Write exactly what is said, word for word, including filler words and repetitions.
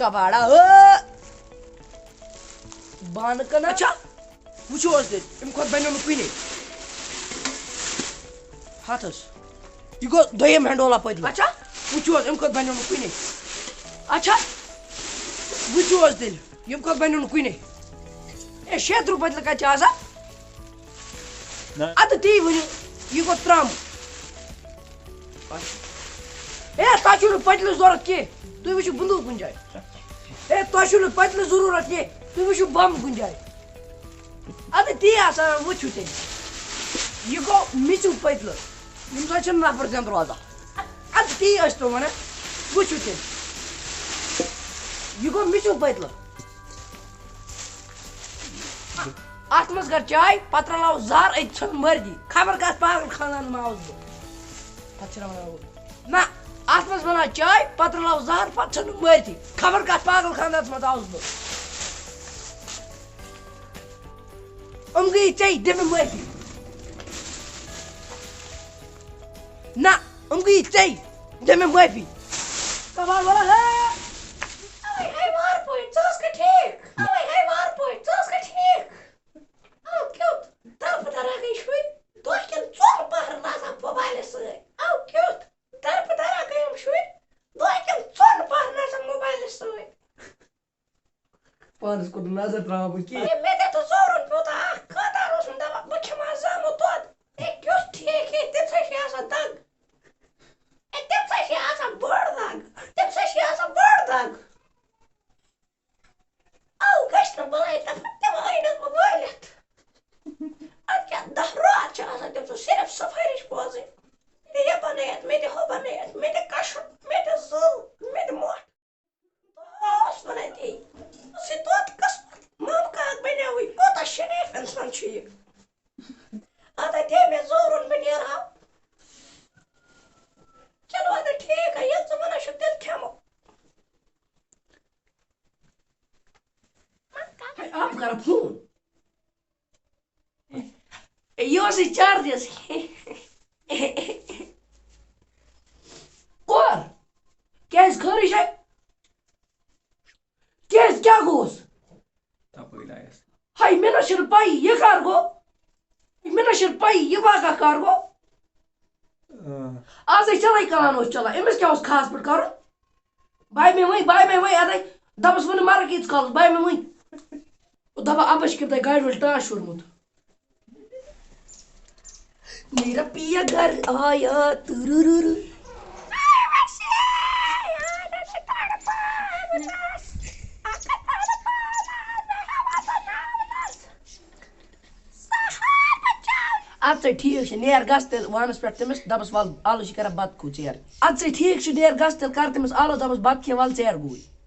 کباڑا ہو۔ بانہٕ کٕنان۔ اچھا، وٕچھِو حظ تیٚلہِ، اَمہِ کھۄتہٕ بَنیو نہٕ کُنے۔ ہَتھ حظ۔ یہِ گوٚو دوٚیِم ہٮ۪نٛڈولا پٔتلہٕ۔ اچھا۔ وٕچھِو حظ، اَمہِ کھۄتہٕ بَنیو نہٕ کُنے۔ اچھا، وٕچھِو حظ تیٚلہِ، ییٚمہِ کھۄتہٕ بَنیو نہٕ کُنے۔ اے، شیترٕہ پٔتلہٕ کَتہِ چھِ آسان؟ نہ۔ اَدٕ تی ؤنِو، یہِ گوٚو ترٛامہٕ۔ اے، تۄہہِ چھُو نہٕ پٔتلہٕ ضوٚرَتھ کینٛہہ، تُہۍ وٕچھِو بُنٛدوٗ کُنہِ جایہِ۔ اے، تۄہہِ چھُو نہٕ پٔتلہٕ ضروٗرت کینٛہہ، تُہۍ وٕچھِو بَم کُنہِ جایہِ۔ اَدٕ تی آسان، وٕچھِو تیٚلہِ۔ یہِ گوٚو مِچِو پٔتلہٕ۔ یِم زَن چھِنہٕ نفر زَن روزان۔ اَدٕ تی ٲسۍ تو وَنان، وٕچھِو تیٚلہِ۔ یہِ گوٚو مِچِو پٔتلہٕ۔ اَتھ منٛز کر چاے، پَتہٕ رَلاو زَہر، أتۍ ژھٕن مٔردی۔ خبر کَتھ پاگل خانٛدانَس منٛز آوُس بہٕ۔ پَتہٕ چھِ رَلاوان۔ نہ، اَتھ منٛز بَناو چاے، پَتہٕ رَلاو زَہر، پَتہٕ ژھٕن مٔردی۔ خبر کَتھ پاگل خانٛدانَس منٛز آوُس بہٕ۔ یِم گٔیی ژےٚ، دِ مےٚ معٲفی۔ نہ، یِم گٔیی ژےٚ، دِ مےٚ معٲفی۔ کباڑ والا، ہے! اوے، ہے وار پٲٹھۍ، ژٕ ٲسکھا ٹھیٖک؟ اوے، ہے وار پٲٹھۍ، ژٕ ٲسکھا ٹھیٖک؟ او کیُتھ، دربہٕ درا گٔے شُرۍ، دۄہ کٮ۪ن ژۄن پہرن آسان موبایلَس سۭتۍ۔ او کیُتھ، دربہٕ درا گٔے یِم شُرۍ، دۄہ کٮ۪ن ژۄن پہرن آسان موبایلَس سۭتۍ۔ پانس کُن نظر تراوان بہٕ کینٛہہ۔ اے، مےٚ تہِ تہٕ زورُن پیوٗتاہ اکھ خٲطار اوسُم دپان، بہٕ کھٮ۪مہٕ ہا زامُت دۄد۔ اے، کیُتھ ٹھیٖک ہے، تٔمۍ سٕے چھِ آسان دگ۔ اے، تٔمۍ سٕے چھِ آسان بٔڑ دگ۔ تٔمۍ سٕے چھِ آسان بٔڑ دگ۔ اَو گژھِ نہٕ بَلاے تَفر، تِم أنۍ نہٕ بہٕ وٲلِتھ۔ اَدٕ کیٛاہ دَہ راتھ چھِ آسان تٔمۍ سٕنٛز صرف سفٲرِش بوزٕنۍ۔ مےٚ تہِ یہِ بَنٲیِتھ، مےٚ تہِ ہُہ بَنٲیِتھ، مےٚ تہِ کَشُر، مےٚ تہِ زٕل، مےٚ تہِ مۄٹھ۔ بہٕ اوس وَنان تی، سُہ توتہِ قٕسمت، مامہٕ کاک بَنیوٕے، کوٗتاہ شریٖف اِنسان چھُ یہِ۔ اَدٕ دے مےٚ زورُن، بہٕ نیرٕ ہا۔ چلو، اَدٕ ٹھیٖک ہا، ییٚلہِ ژٕ وَنان چھُکھ، تیٚلہِ کھٮ۪مو۔ ہے، آپ کَران فون۔ یہِ اوس یہِ چارجَس۔ کور؟ کیٛازِ خٲرٕے چھےٚ؟ کیٛازِ، کیٛاہ گوٚوس؟ تَپٲرۍ آیَس۔ ہاے، مےٚ نہ چھُنہٕ پَیی، یہِ کَر گوٚو؟ مےٚ نہ چھُنہٕ پَیی، یہِ واقعہ کَر گوٚو؟ آ۔ آز ہے چلے کَران اوس چلان، أمِس کیٛاہ اوس خاص پٲٹھۍ کَرُن؟ بایہِ مےٚ وۄنۍ، بایہِ مےٚ وۄنۍ، اَدَے دَپَس وۄنۍ مَرٕ ییٖتِس کالَس، بایہِ مےٚ وۄنۍ۔ دَپان اَبَس چھِ کیٛاہ تام گاڑِ وٲلۍ ٹاس شوٗرمُت۔ میرا پیا گھر آیا، تُرُرُرُ۔ اَدٕ سا ٹھیٖک چھُ، نیر گژھ تیٚلہِ وانَس پٮ۪ٹھ تٔمِس، دَپَس وَل آلو چھِ کَران بَتہٕ کھو ژیر۔ اَدٕ سا ٹھیٖک چھُ، نیر گژھ تیٚلہِ کَر تٔمِس آلو، دَپَس بَتہٕ کھے وَل ژیر گوٗرۍ۔